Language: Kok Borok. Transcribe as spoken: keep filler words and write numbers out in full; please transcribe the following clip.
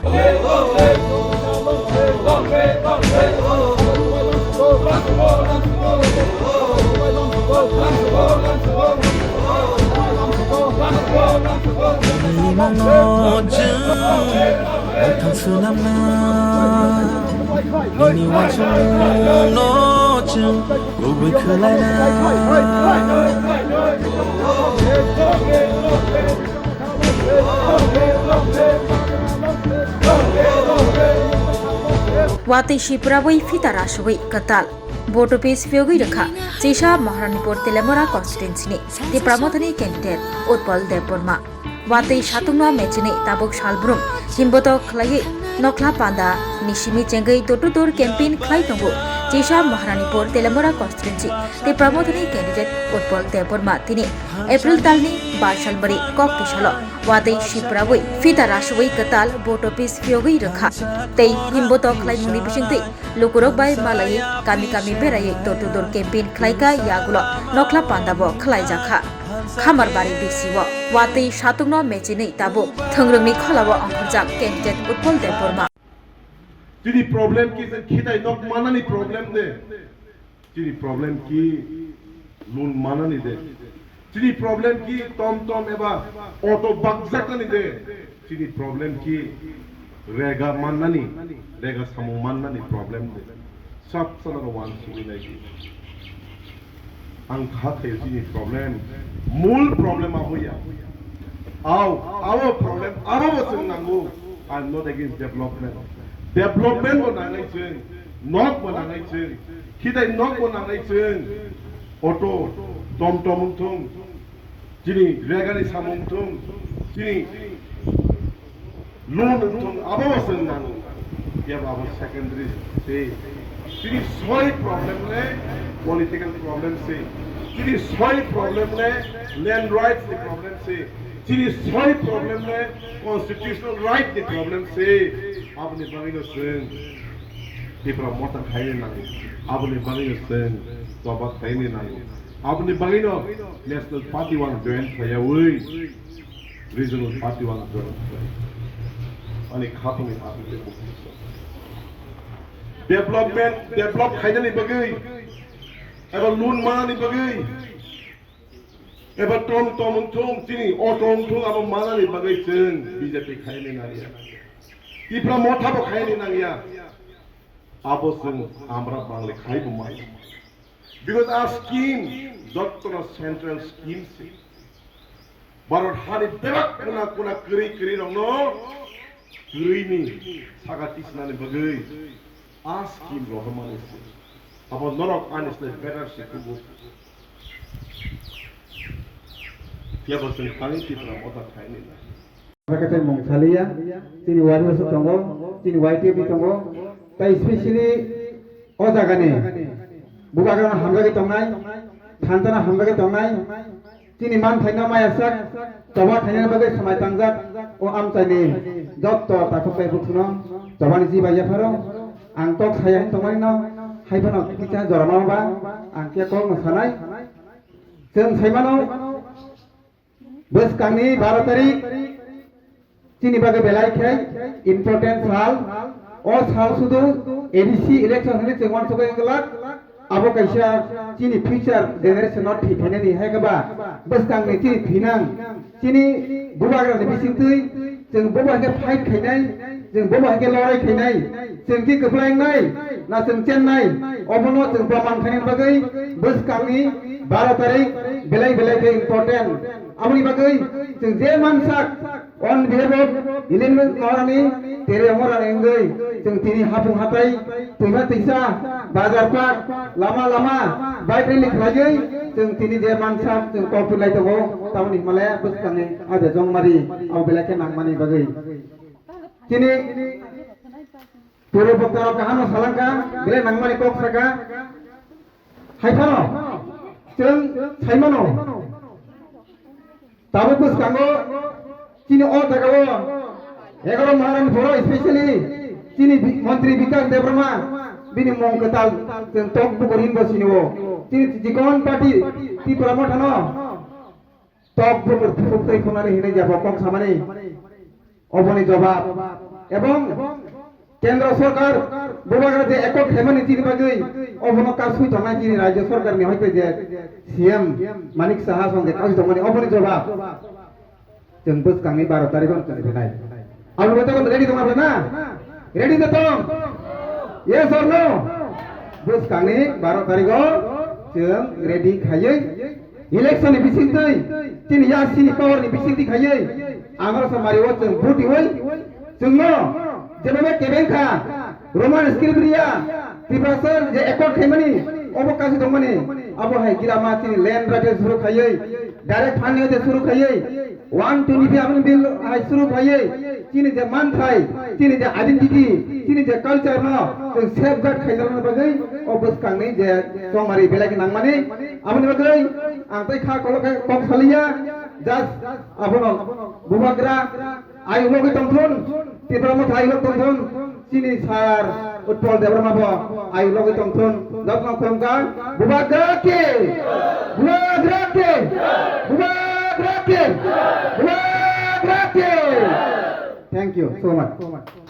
Nini mungno chwng mothang swnamna, nini uansukmungno chwng kubui khwlaina. Watwi siprawi phita raswi kwtal. Vote office phiyogwi rwkha Chisa Maharanipur Telemora constituency ni Tipra Mothani candidate Utpal Debbarma. Watwi satungno mechinwi tabuk salbrum himbotok khlaiwi nokhla panda ni simi chengwi door to door campaign khlai tongo Chisa Maharanipur Telemora constituency Tipra Mothani candidate Utpal Debbarma tini April talni ba salbari kok tisalo watwi siprawi phita raswi kwtal vote office phiyogwi rwkha tei himbotok khlaimungni bisingtwi lukurok bai malaiwi kami kami beraiwi door to door campaign khlaikha yagulo nokhla panda bo khlaijakha. Khamarbari B C o watwi satungno mechinwi tabuk thwngrwngni kholao ongkhorjak candidate Utpal Debbarma. Chini problem ki je khitai nok manani problem de. Chini problem ki loan manani de. Chini problem ki tom tom eba auto bakjaknani de. Chini problem ki rega mannani, rega samung mannani problem de. Sab sana wan suri nai ki. Ang kha khayo chini problem, mul problem abo ya. Aw, abo problem, abo bo chwng nango. I'm not against development. Development bo nangai chwng, nok bo nangai chwng, khitai nok bo nangai chwng. Auto, tom tom wngthung, chini regani samung wngthung, chini loan wngthung, abo bo chwng nango. Phiya bo abo secondary se. Chini soi problem le political problem se. Chini soi problem le land rights ni problem se. Chini soi problem le constitutional right ni problem se. Aboni bagwi no chwng Tipra Motha khaini nango. Aboni bagwi no chwng choba khaini nango. Aboni bagwi no National Party wano join khlaiyawi. Regional party wano join khlai. Ani khatungni party tei bukti. Development, develop khainani bagwi, eba loan manani bagwi, eba tom tom wngthung, chini auto wngthung, abo manani bagwi chwng B J P khaini nangya. Tipra Motha bo khaini nangya. Abo chwng amra bangli khai bo maya. Because a scheme jottono central scheme se. Bharat hani bebak kuna kuna kwrwi kwrwi rokno kwrwini saka tisnani bagwi a scheme rohormani se. Abo norok ani slai better se kubu. Phiya bo chwng thani Tipra Motha khaini na. Khe tei mung saliya, chini Y B S tongo, chini Y T F tongo, tei specially o jagani bubagrano hamjagwi tongnai, thansa no hamjagwi tongnai, chini manthaino maya sak, choba khainani bagwi swmai tangjak, o amchaini jotto takhuk tei bwkhwno chobani jibai yapharo, ang kok saya hin tongmani no, hai phano kisa jora mama ba, ang khe kokno sanai, chwng saimano, Bwskangni baro tarik chini bagwi belai khe important sal. O sal sudu A D C election hwnwi chwng uansukwi wngwlak. Abo kaisa chini future generation no thwi phainani hai khe ba bwskangni chini thwinang chini bubagrani bisingtwi chwng bo bai khe fight khainai, chwng bo bai khe lorai khainai, chwng ki kwplai wngnai na chwng chennai, obono chwng proman khainani bagwi bwskangni baro tarik belai belai khe important. Aboni bagwi chwng je mansak on behalf of Ilinmwk Maharani, Tere Maharani wngwi chwng tini hapung hatai, twima twisa, bazar park, lama lama bike rally khlaiwi chwng tini je mansak chwng kok pilai tongo, tamoni himale bwskangni ade jongmari abo belai khe nangmani bagwi. Chini puro boktarok kaham no salangkha, belai nangmani kok saka. Hai phano chwng saimano. Tabuk bwskango chini o jagao egaroh Maharani phoro specially chini bi-, Montri Bikas Debbarma bini mung kwtal chwng tok bukur hinbo sinio. Chini chikon party Tipra Mothano tok bukur thupuk tei khunani hinwi jabo kok samani. Oboni jobab Ebong Kendra Sorkar bubagra je accord khaimani chini bagwi obono kasui tongnai chini Rajya Sorkarni hoite je C M Manik Saha song je kasui tongmani oboni jobab chwng bwskangni baro tarikh o chwng rinai. Aboni bagwi tokon ready tong abla na? Ready de tong? Yes or no? Bwskangni baro tarikh o chwng ready khaiwi election ni bisingtwi chini ya chini power ni bisingtwi khaiwi Agarsa mari o chwng vote iwi chwngno jebebe kebeng kha Roman script riya Tiprasa je accord khaimani obo kasi tongmani abo hai girama chini land right suru khaiwi direct fund ni suru khaiwi one twenty-five amendment bill hai suru khaiwi chini je manthai chini je identity chini je culture no chwng safeguard khainani bagwi o bwskangni je chongmari belai khe nangmani aboni bagwi ang tei kha kolok khe kok saliya just abono bubagra ayuk logwi tongthun, Tipra Motha ayuk logwi tongthun, chini sir Utpal Debbarma bo ayuk logwi tongthun, jotno khulumkha, Bubagra ki, Bubagra ki, Bubagra ki, Bubagra ki. Thank you so much.